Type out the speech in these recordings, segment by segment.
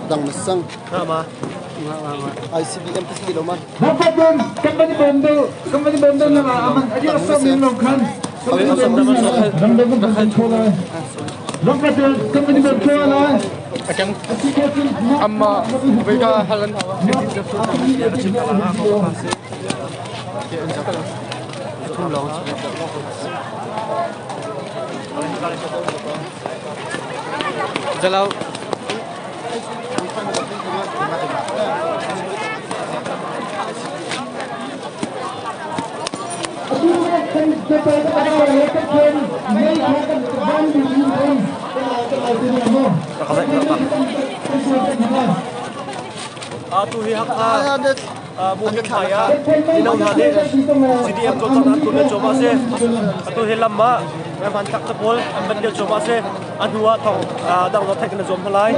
Dang na sang. ICBM ti lo man. Company bomb company bomb na aman aji asam min lo khan company bomb company bomb chola Amma Vega halan Jalau. Atu hi Hakha Buhing phai ah mino hna nih CDF cawlcanghnak an tuah cuahmah a si. Atu hi lam ah hmanthlak capawl an van lio cuahmah a si. A hnu ah thawng dang theih kan i zuam hna lai.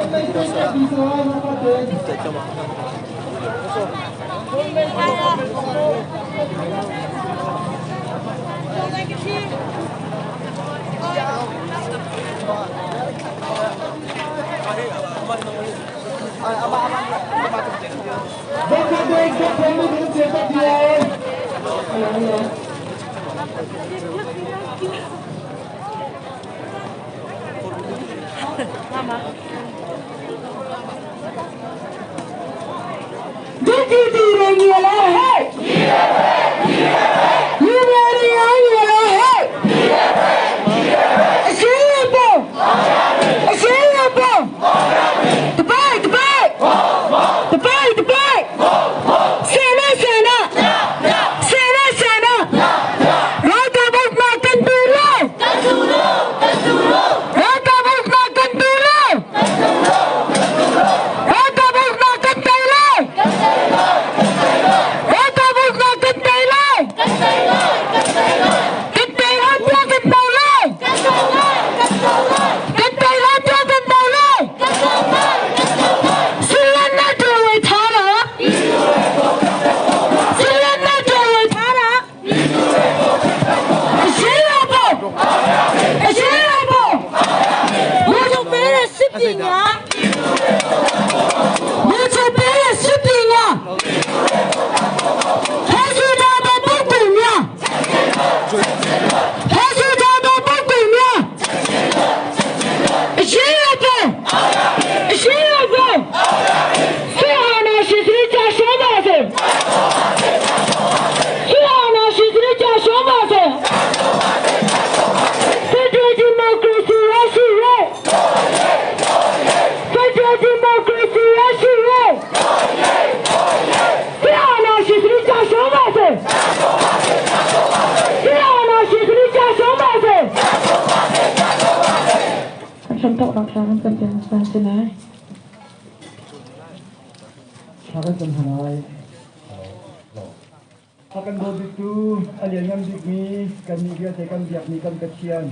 A kan dawt biktu, a lianngan bikmi, kannih vialte kan biakmi kan Pathian,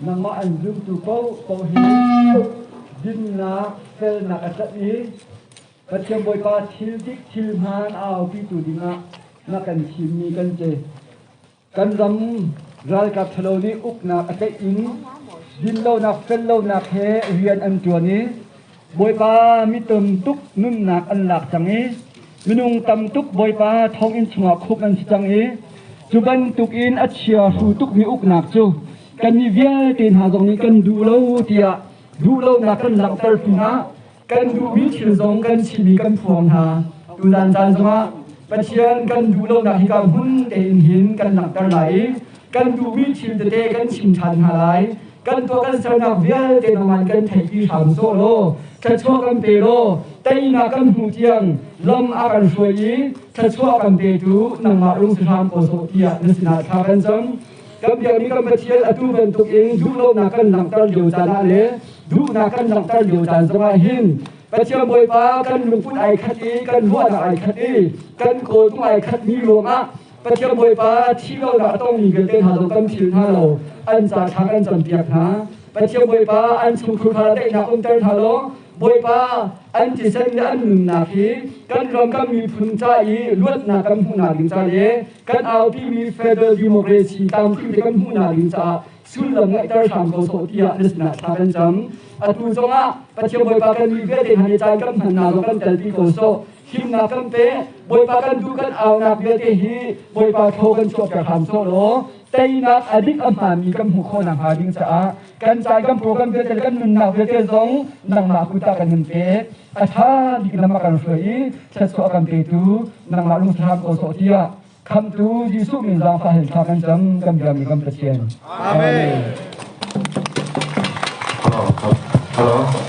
nangmah an zumtu paohpaoh hi dinnak, felnak a tlanh i Pathian Bawipa thil dik thil hmaan a aupitu dingah na kan thimmi kan si. Kan ram ralkap ṭhalo nih uknak a tlaih in dinlonak fellonak he rian an ṭuan i Bawipa mi tam tuk nunnak an lak cang i minung tam tuk Bawipa thonginn chungah khumh an si cang i cu bantukin a chia hru tukmi uknak cu kannih vialte hna zong nih kan duh lo tiah duhlonak kan langhter pinah kan duhmi thil zong kan chim i kan phuang hna. Tuzan caan zongah Pathian kan duh lonak hi ka hmun tein hin kan langhter lai i kan duhmi thil tete kan chim ṭhan hna lai. Kan tuah kan sernak vialte nangmah kan theihpi hram sawh law thluachuah kan pe law teinak kan hmuh tiang lam a kan hruai i thluachuah kan petu nangmah rung si hram ko sawh tiah na sinah thla kan cam. Kan biakmi kan Pathian atu bantuk in duhlonak kan langhter lio caan ah le duhnak kan langhter lio caan zongah hin Pathian Bawipa kan lungput ai khat i kan ruahnak ai khat i kan kawltung ai khat mi ruangah Pathian Bawipa thi lonak a tongmi vialte hna zong kan phil hna lo, an ca thla kan campiak hna. Pathian Bawipa an chungkhur kha daihnak umter hna law Bawipa an thisen le an nunnak hi kan ram kan miphun ca i luatnak kan hmuhnak ding ca le kan aupimi federal democracy tlamtling te kan hmuhnak ding caah sullam ngeihter hram ko sawh tiah na sinah thla kan cam. Atu zongah Pathian Bawipa kan mi vialte hna nih caan kan hmannak zong kan telpi ko sawh. Himnak kan pe. Bawipa kan duh kan aunak vialte hi Bawipa thaw kan chuahpiak hram sawh law teinak a dik a hmaanmi kan hmuh khawh nakhnga ding caah kan caan kan program vialte le kan nunnak vialte zong nangmah kut ah kan in pek. A ṭha bik lam a kan hruai i thluachuah a kan petu nangmah lungsahram ko sawh tiah Khamhtu Jesuh min zaangfah hin thla kan cam kan biami kan Pathian. Amen. Hello.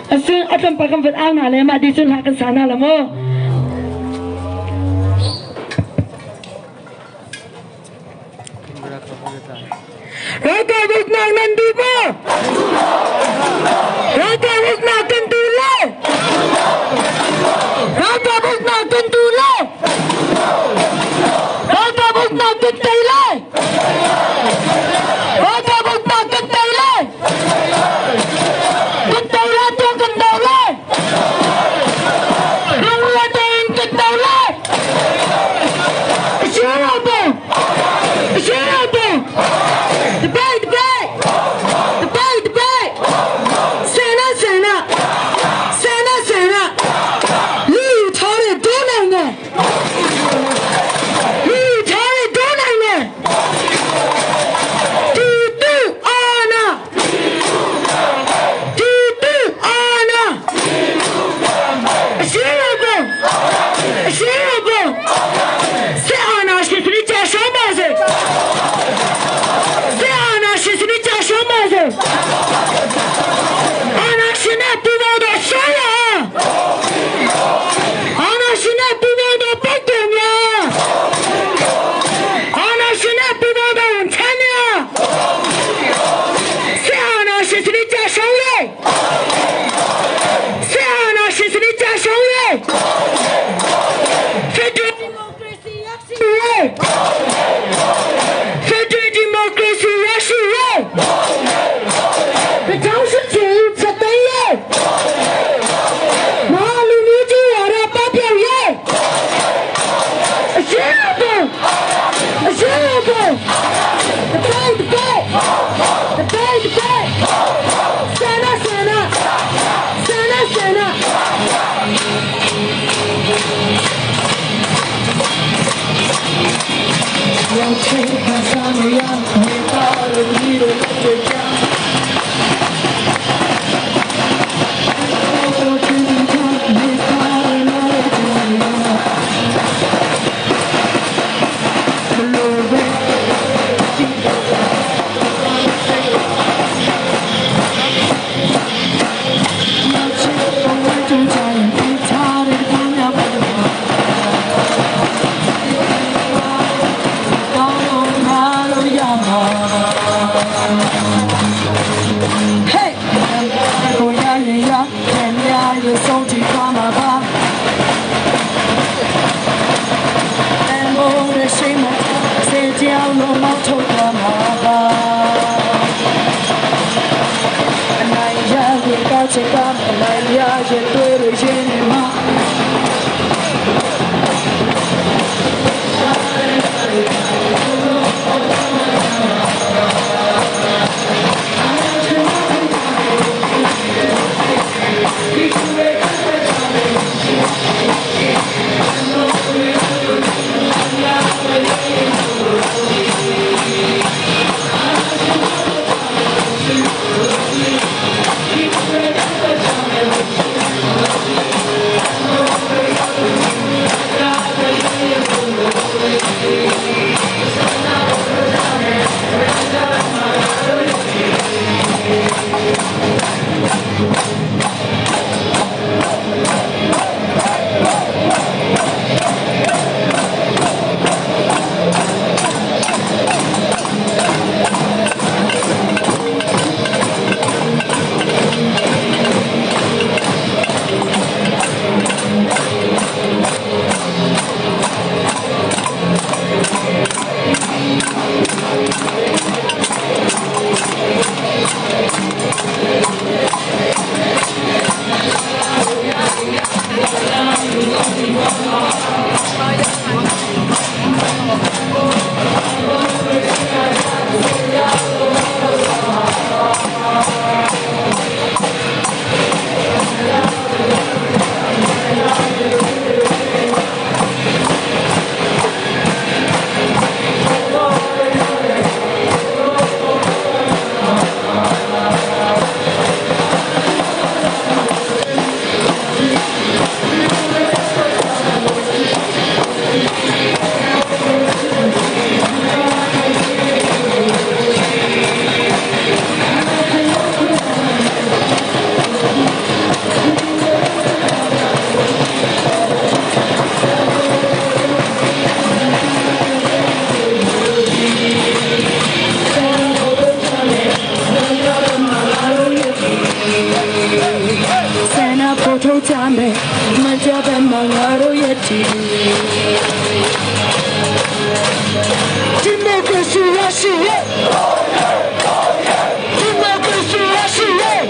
Asin a tlawmpal kan van au hna le mah ti cun hla kan sa hna la maw? Ralkap uknak nan duh maw? Ralkap uknak kan duh lo! Ralkap uknak kan duh lo! Ralkap uknak kan tei lai! Ralkap uknak kan tei lai! Kan tei lai tiah kan do lai! Lungrual tein kan do lai! Debate, debate! Debate, debate! Sena, sena! Sena, sena! လူထားတဲ့ဒိုးနိုင်ငံလူထားတဲ့ဒိုးနိုင်ငံတူတူအာနာတူတူအာနာအရှိရဘောအရှိရဘောဆက်အာနာရှင်စနစ်ချရှောင်းပါစေဆက်အာနာရှင်စနစ်ချရှောင်းပါစေအာနာရှင်နဲ့ပူပေါင်းတော့ရှောင်းရအောင်အာနာရှင်နဲ့ပူပေါင်းတော့ပတ်တယ်များအာနာရှင်နဲ့ပူပေါင်းတော့ချမ်းများဆက်အာနာရှင်စနစ်ချရှောင်းလေဆက်အာနာရှင်စနစ်ချရှောင်းလေဖက်ဒရယ်ဒီမိုကရေစီရရှိရေးဖက်ဒရယ်ဒီမိုကရေစီရရှိရေးတောင်းစချေချက်တဲ့ရေးမဟာလူမျိုးကြီးရတာပပြောက်ရေးအရှိဘောအရှိဘောတပိတ်တပိတ်တပိတ်တပိတ်ဆနာဆနာဆနာဆနာ Hey! 我呀呀呀，天呀呀，手机干嘛吧？但我的心梦，谁叫我冒头干嘛吧？那呀也高起干，那呀也对了些嘛。Democracy ရရှိရဲ့ Democracy ရရှိရဲ့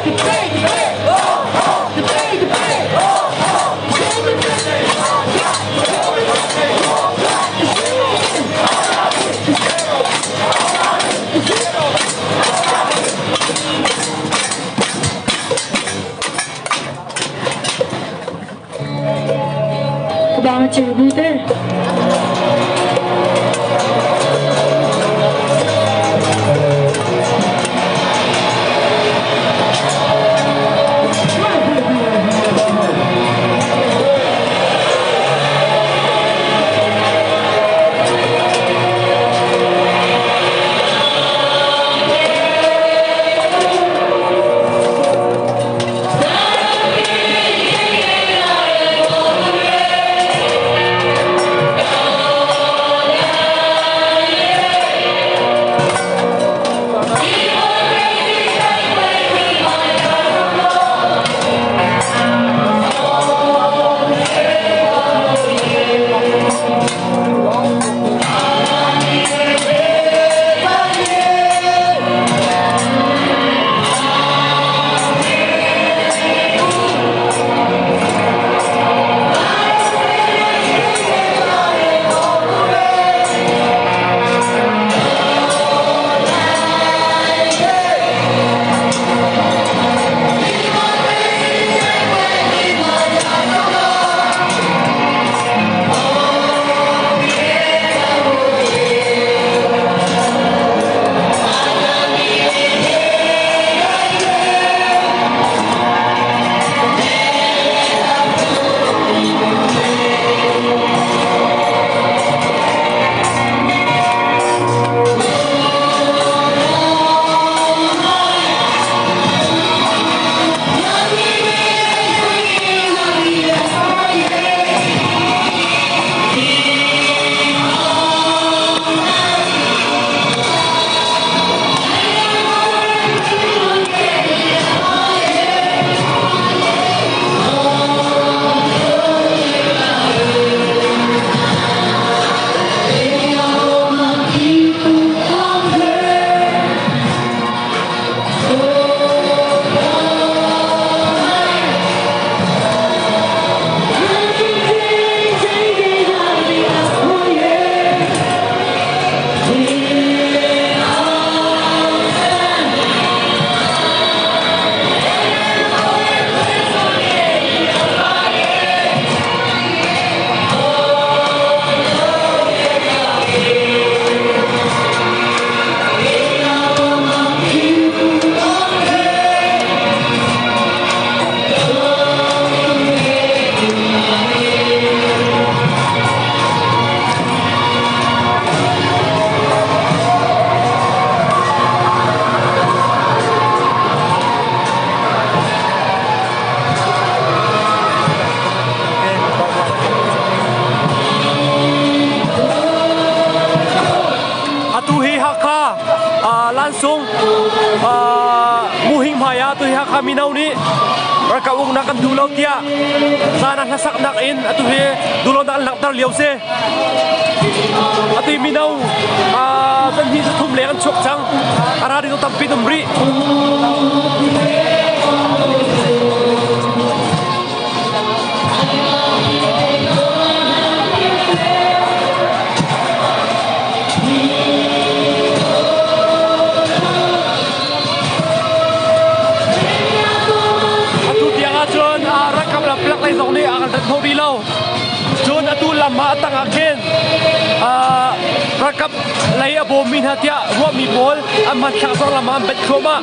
Debate, debate, debate, debate. ကဘာချင်ဘူးတဲ့ Atu hi Hakha Lansung Muhing hmai ah atu hi Hakha mino nih ralkap uknak kan duh lo tiah zan ah hlasaknak in atu hi duhlonak an langhter lio si. Atu hi mino kan hnih thum leng an chuak cang. A ra ding tampi um rih. Atu tiang ahcun ralkap lam plak lei zong nih a kan rat hnawh rih lo. Cun atu lam ah a tang ah khin ralkap lei a bawmmi hna tiah ruahmi pawl an hmanthlak zong lam ah an bet thluahmah.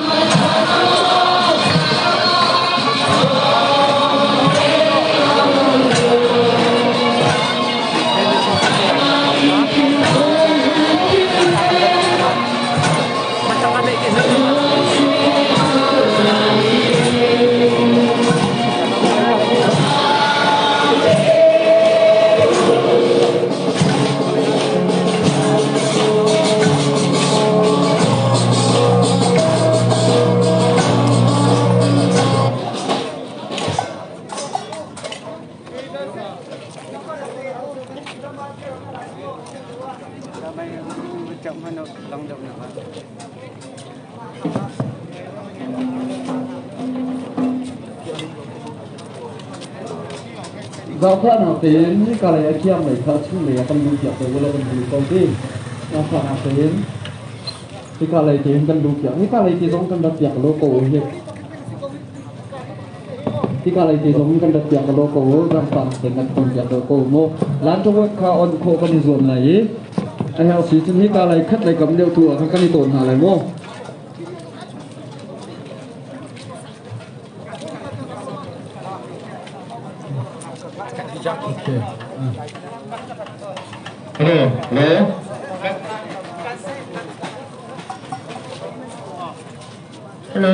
Zaangfahnak tein hika lei a kiang lei kha chung lei ah kan luh piak ko ulaw kan duh ko ti. Zaangfahnak tein hika lei tein kan luh piak. Hika lei te zong kan rat piak lo ko hi. Hika lei te zong kan rat piak lo ko zaangfahnak tein kan ton piak lo ko mu. Lan tawat kha on khawh kan i zuam lai i a herh si cun hika lei khat lei kam deuh tu ah khan kan i tawn hna lai mu. Okay. Hello, hello. Hello.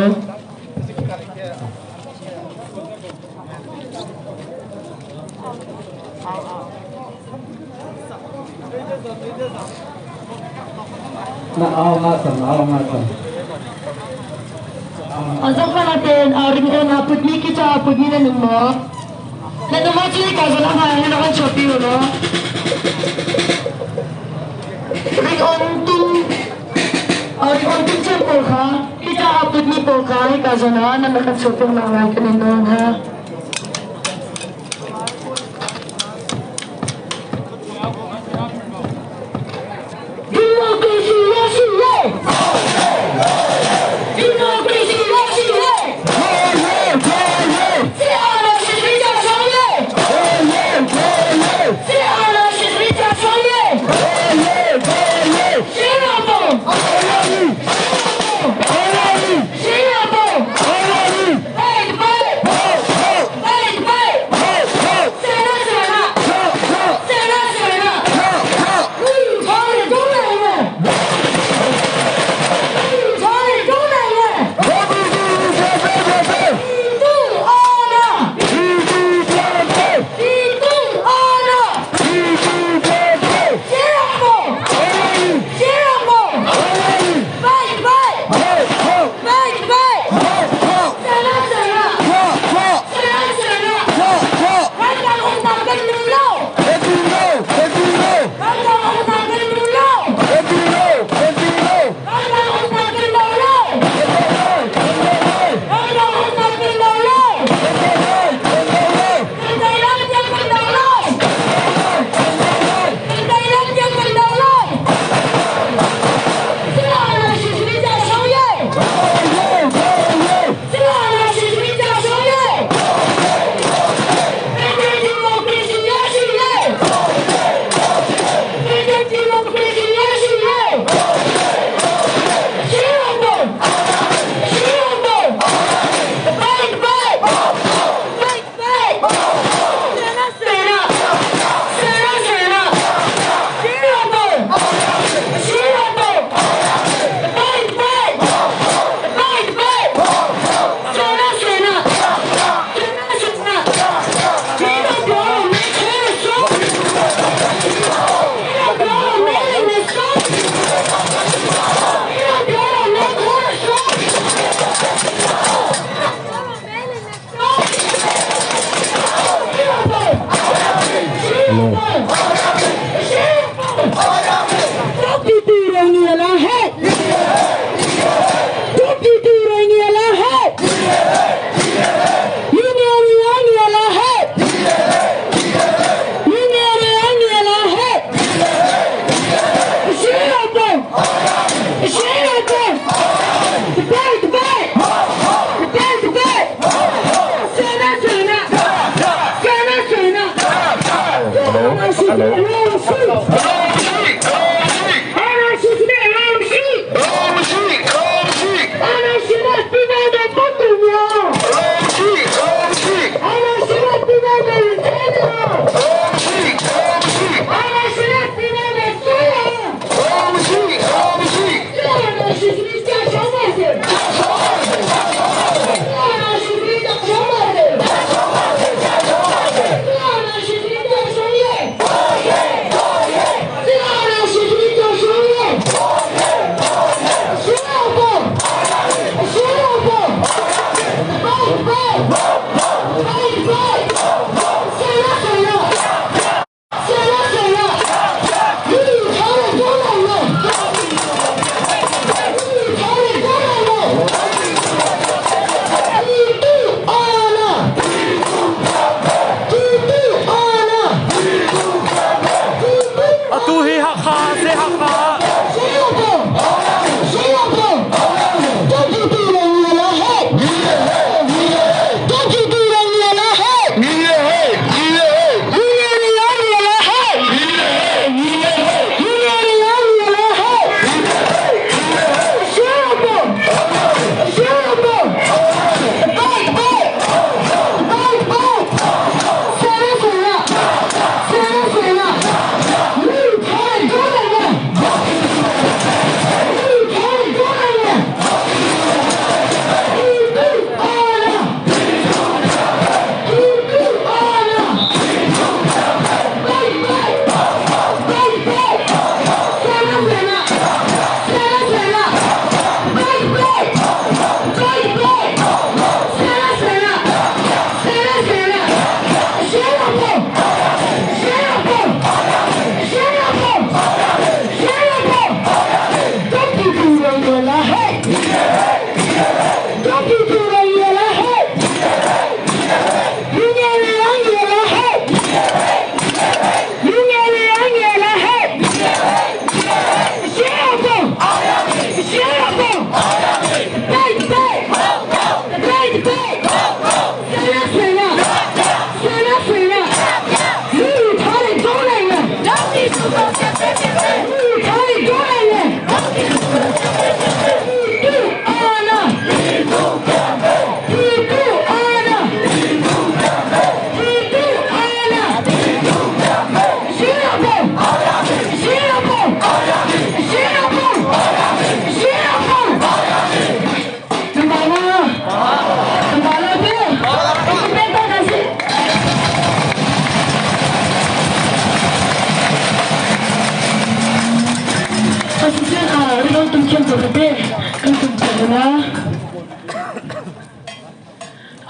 Na au nga cang, au nga cang. Zohkhan tein ring on ah putmi ki caah putmi nan um maw? Nan um ahcun hika zawn a hmai hin rak kan chuahpi u law. Ring on tum ring on tum cem pawl kha hi caah putmi pawl kha hika zawn ah nan rak kan chuahpiak nak lai kan in nawl hna. Democracy Democracy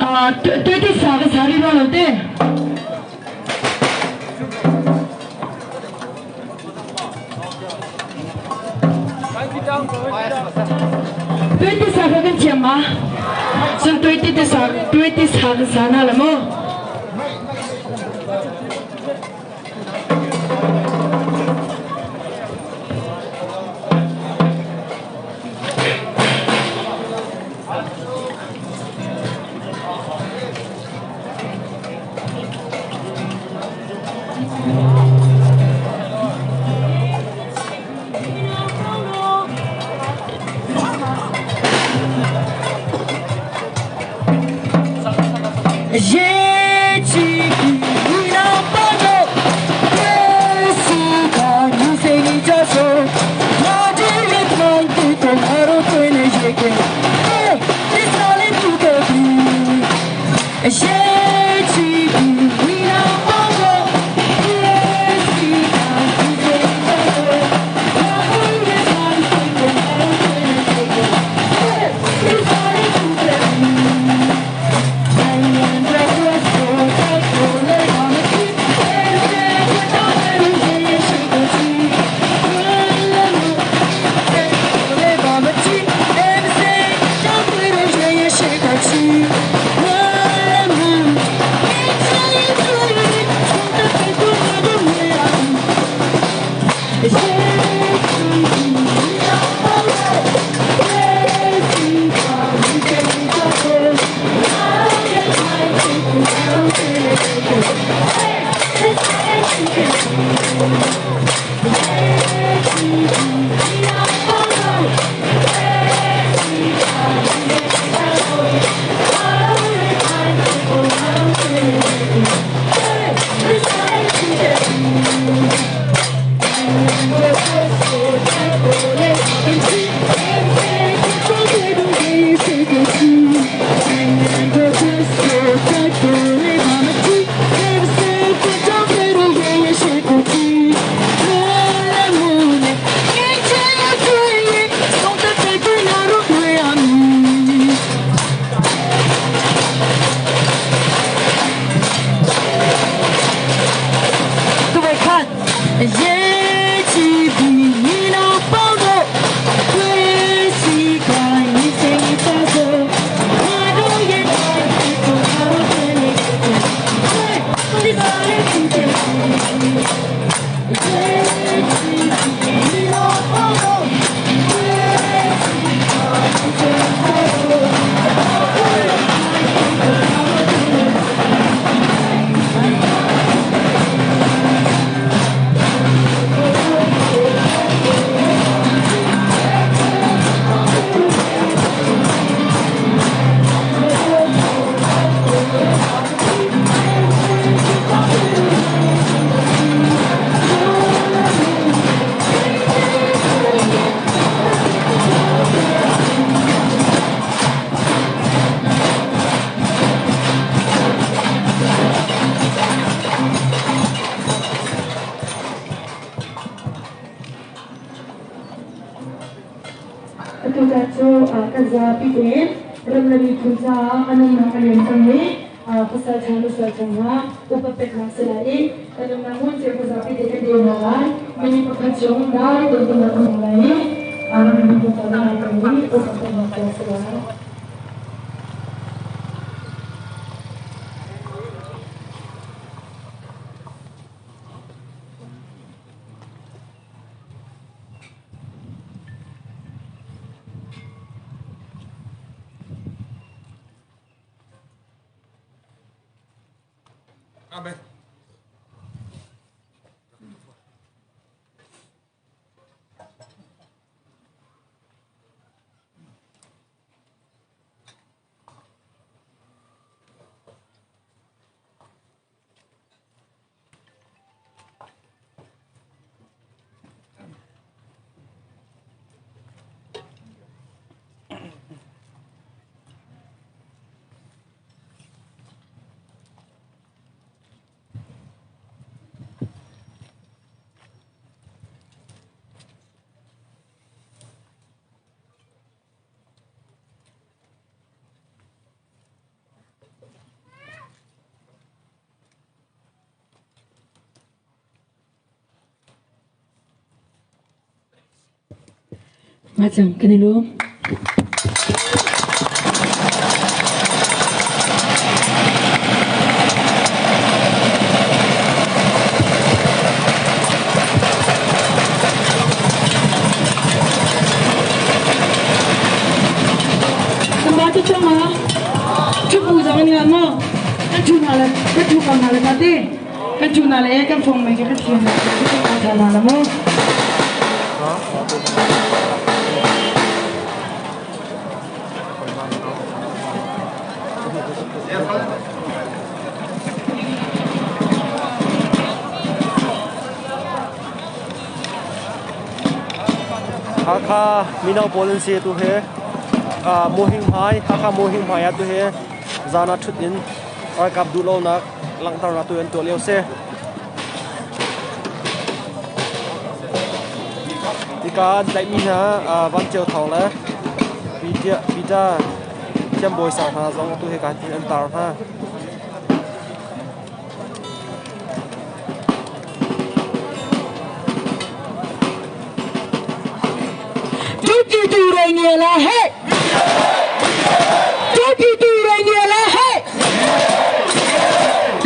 Tuiti sa ka sa ri lo te. Tuiti sa ka kan thiam ma? Cun tuiti te sa tuiti sa ka sa na la mo? Atu cu kan zapi tein ram le miphun caah a nunnak a liam cang i pasal ṭha nusal ṭha hna upat peknak si lai i kan nunnak hmun cio kan zapi te kan dir hna lai. Minung pakhat chung dai tein kan rak um lai i ram le miphun caah a liam cang i upat peknak si lai. Amen. Ngacang kan i lawm. Kan tu chong ah thupu zong an ngah maw? Kan thu hna le kan thu ko hna le ta te. Kan thu hna le kan phong mei kan thiam hna kan hna la maw? Hakha mino pawl an si tu hi Muhing hmai Hakha Muhing hmai ah tu hi zan ah ṭhut in ralkap duhlonak langhternak tu an tuah lio si. Hika an tlaihmi hna Van Ceu Thawng le Peter Thiambawi Sang hna zong atu hika hin an tar hna. Tuki tu re nge la he. Tuki tu re nge la he.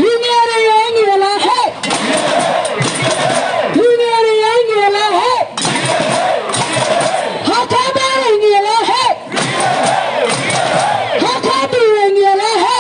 Lu nge re ye nge la he. Lu nge re ye nge la he. Ha kha ba re nge la he. Ha kha tu re nge la he.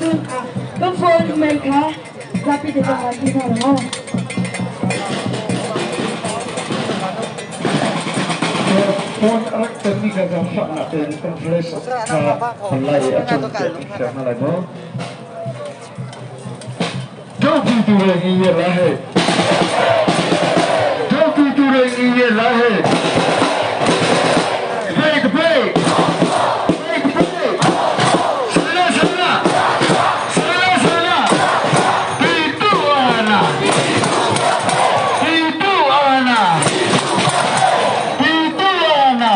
Cun kan phone mei kha zapi te kan ti hna lo. Phone a rak tonmi kha zaangfahnak tein kan flash kha hon lai i a cung tiah kan ser hna lai maw? Dopi tu re ngi ye la he. Dopi tu re ngi ye la he. Break break. Break break. Sana sana. Sana sana. Pitu ana. Pitu ana. Pitu ana.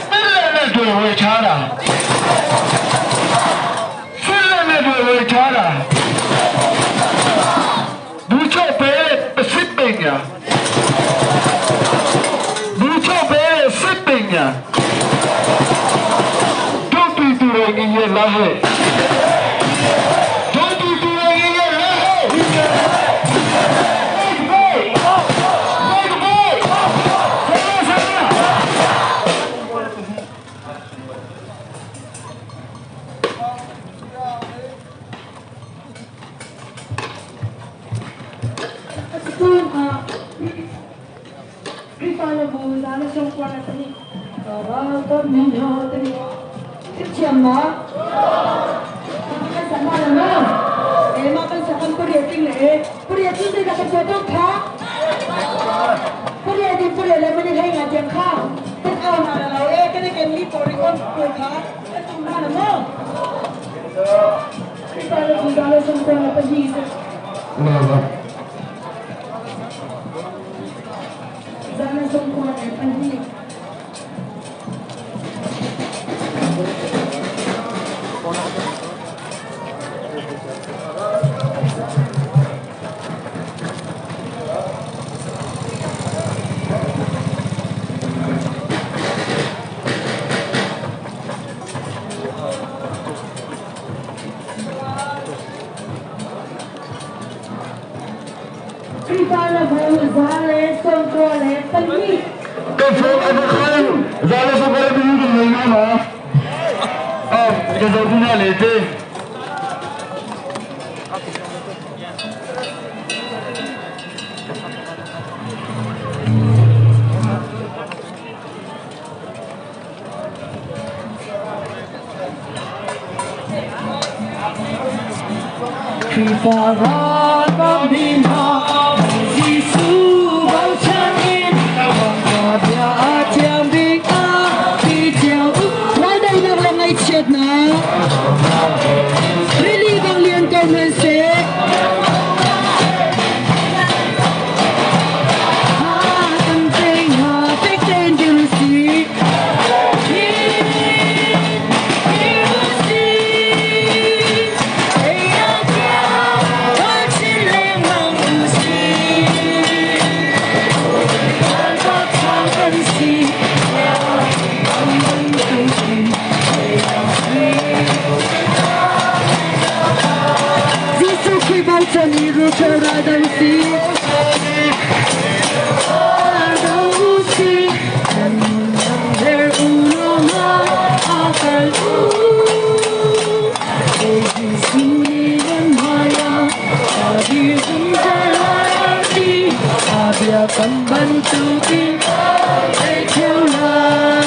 စစ်လက်နဲ့တွေဝေချတာစစ်လက်နဲ့တွေဝေချတာဘူချပဲပစစ်ပညာဘူချပဲစစ်ပညာတို့တူတူရငင်းရလာဟဲ့တို့တူတူရငင်းရလာဟဲ့ဘိုးဘိုးဘိုးဆရာဆရာ Cun Khrihfa le bu zan a sung kuan a tani. Ral mi hna tani. Thiam ma? Kan sa ma la ma? E ma kan sa kan pariat ting le e. Pariat ting te kan sa tong kha. Pariat din pariat le mani hei nga tiang kha. Kan au na la lo e kan kan li pori on pu kha. Kan tung na la ma? Khrihfa le bu zan a sung kuan a pahnih sa. La la. Zan a sung kuan a pahnih. Khrihfa le bu za le sawmkua le pahnih. Kan phone a khan zale so bare bi kan nei na ma. Ah, ka zo na le te. Khrihfa ralkap mi hna Jesuh bochan in Thawngṭha bia a thiang bik ah ti cio u. Raldaihnak le ngaihchiatnak rili bang lian ko hmanhseh ha kan peng ha fek tein dir u sih. Dir u sih. Teinak tiang kan chin lengmang u sih. Ralkap ṭha kan si. Kan bantukin Jesuh Khrih bochan i rulkhel ral do sih. Ral do u sih. Kan nunnak der u law hmai a kal u. Jesuh nih nan hmaiah a dir zungzal lai a ti. A biakam bantukin ei theo lai.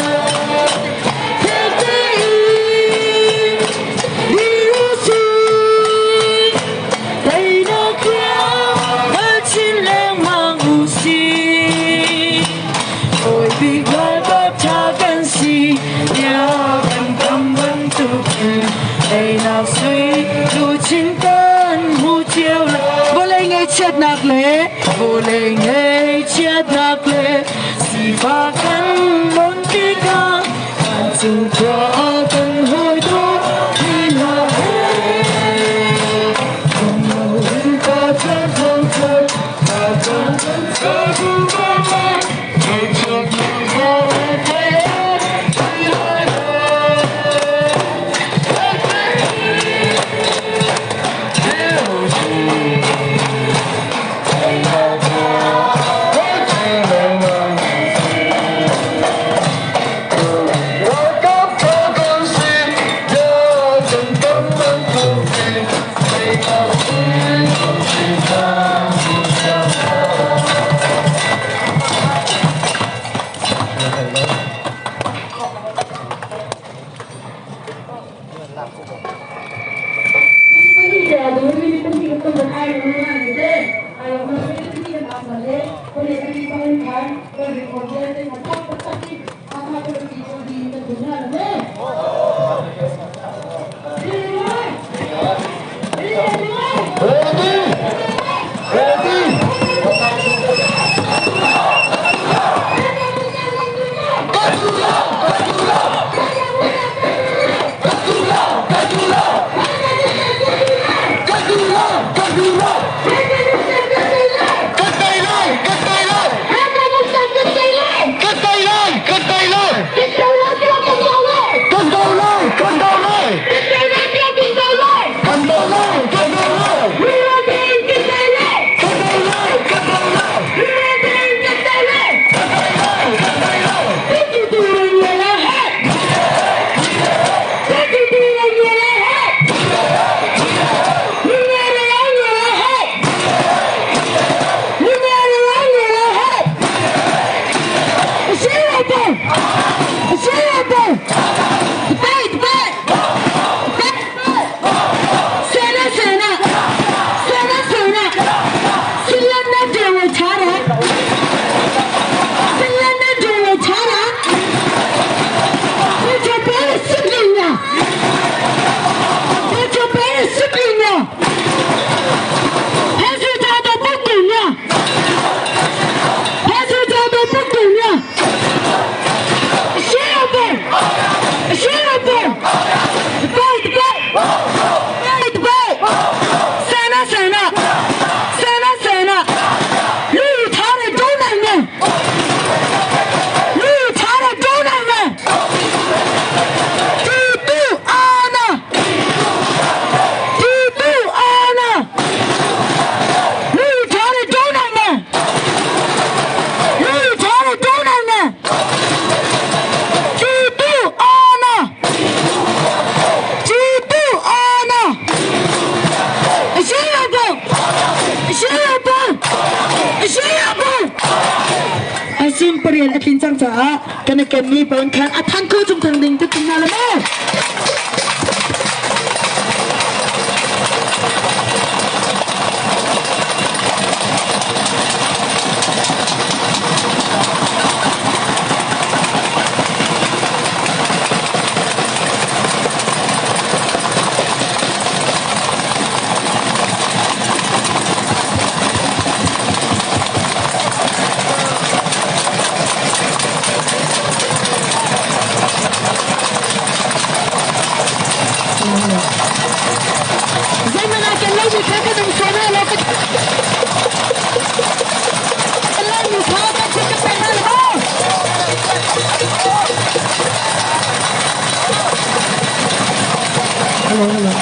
Fek tein dir u sih. Teinak tiang kan chin lengmang u sih. Bawi bik ralkap ṭha kan si. Tiah kan kam bantukin teinak sui luchin kan hmu cio lai. Vawlei ngaihchiatnak le Vawlei ngaihchiatnak le sifak kan mon tikah vancung khua kan hawi dawt mi hna he. Na kenmi pawn khan a than kho chung thang ding te tung na la maw? Zeihmanh ah ken lomi kha ka ding sual hna law ka lomi kha ka chit ka pek hna law. Hello, hello.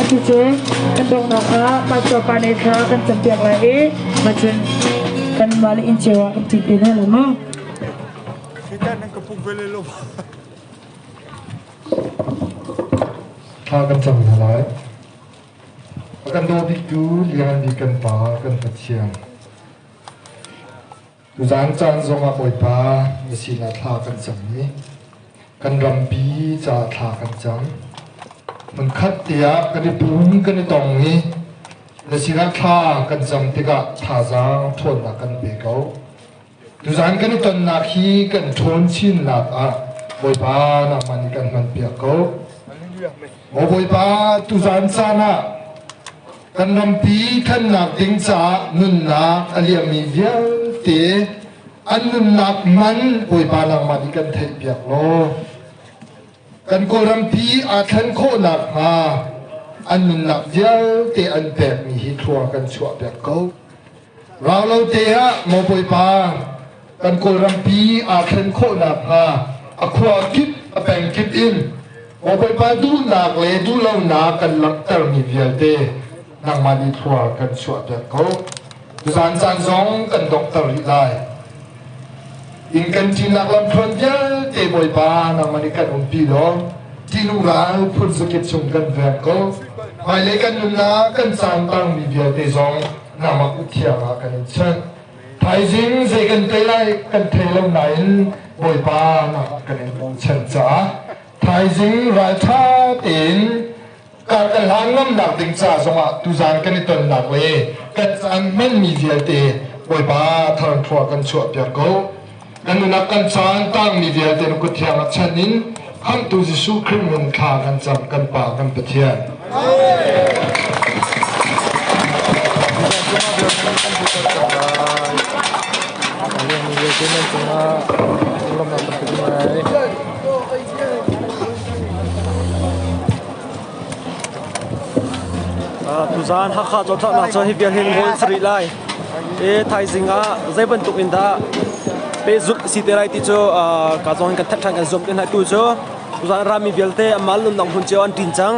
Cucu kan donghnak ah Pastor pa nih thla kan campiak lai i macun kanmah le inn cio ah kan ṭin te hna lai maw? Thla kan cam hna lai. A kan daw biktu lian bik kan Pa kan Pathian. Tuzaan caan zongah Bawipa na sinah thla kan cam i kan rampi ca thla kan cam. Hmunkhat tiah kan i pum kan i tong i na sinah thla kan cam tikah thazaang ṭhawnnak kan pe ko. Tuzaan kan i tonnak hi kan ṭhawn chinnak ah Bawipa nangmah nih kan hmanpiak ko. Maw Bawipa, tuzaan caan ah kan rampi thannak ding caah nunnak a liammi vialte an nunnak man Bawipa nangmah nih kan theihpiak law kan Kawlrampi aa thlen khawh nakhnga an nunnak vialte an pekmi hi thlua kan chuahpiak ko. Rau lo te ah maw Bawipa kan Kawlrampi aa thlen khawh nakhnga a khua kip a peng kip in maw Bawipa duhnak le duhlonak kan langhtermi vialte nangmah nih thlua kan chuahpiak ko. Tuzaan caan zong kan donghter rih lai. Inn kan ṭinak lamthluan vialte Bawipa nangmah nih kan umpi law ṭihnung ral phun zakip chung kan veng ko. Hmailei kan nunnak kan caan tangmi vialte zong nangmah kut thiang ah kan in chanh. Thaizing zei kan tei lai kan thei lo nain Bawipa nangmah kan in bochan caah thaizing ralṭha tein kar kan hlan ngamnak ding ca zongah tuzaan kan i tonnak le kan caan hmanmi vialte Bawipa thangthlua kan chuahpiak ko. Kan nunak kan caan tangmi vialte na kut thiang ah chan in Khamhtu Jesuh Khrih min thla kan cam kan Pa kan Pathian. Tuzaan Hakha cawlcanghnak cu hi vial hin ngol si rih lai. I thaizing ah zei bantuk in dah pehzulh si te lai ti cu ka zong in kan that ṭhan kan zuam te hna. Tu cu tuzaan rami vialte anmah nunnak hmun cio an ṭin cang.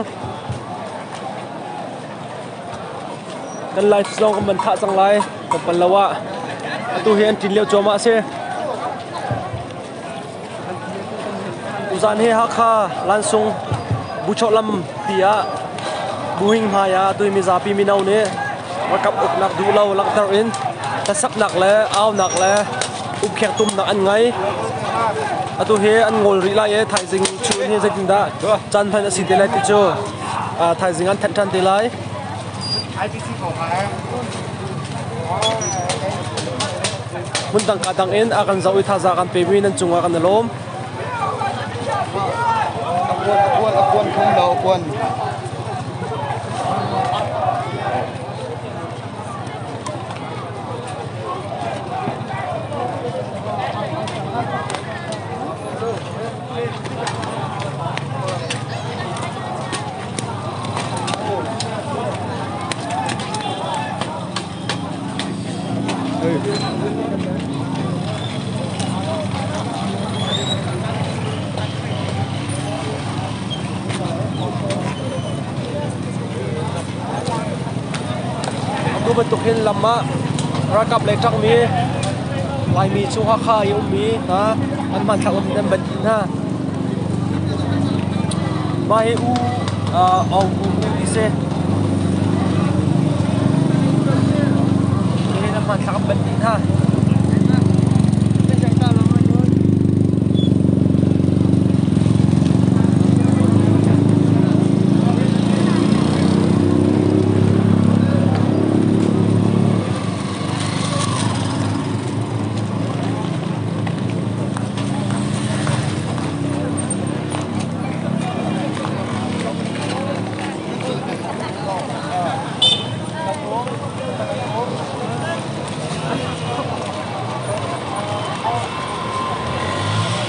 Kan live zong kan van thah cang lai. Kan pan lo ah atu hi an ṭin lio cuahmah a si. Tuzaan hi Hakha Lansung Buchawh lampi ah Buhing hmai ah tui mizapi mino nih ralkap uknak duh lo langhter in hlasaknak le aunak le umkheng tumnak an ngei. Atu hi an ngol rih lai i thaizing chun hi zeitindah caan hman a si te lai ti cu thaizing an thanh ṭhan te lai. Hmun dang ka dang in a kan zoh i thazaang kan pemi nan cungah kan i lawm. A kuan khom lo a kuan. Atu bantuk hin lam ah ralkap lei ṭangmi Laimi cu Hakha i ummi hna an hmanthlak in an ban dih hna. Mah hi U Aung U ti si. Nihin a hmanthlak an ban dih hna.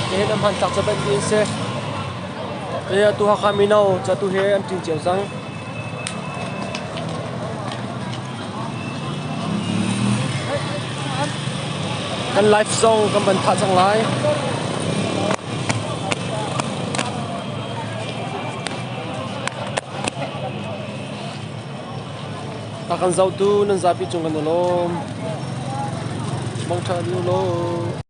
Nihin an hmantlak cu ban dih si. Hi atu Hakha mino cu atu hi an ṭin cio cang. Kan live zong kan van thah cang lai. A kan zohtu nan zapi cung kan i lawm. Mangṭha dih u law.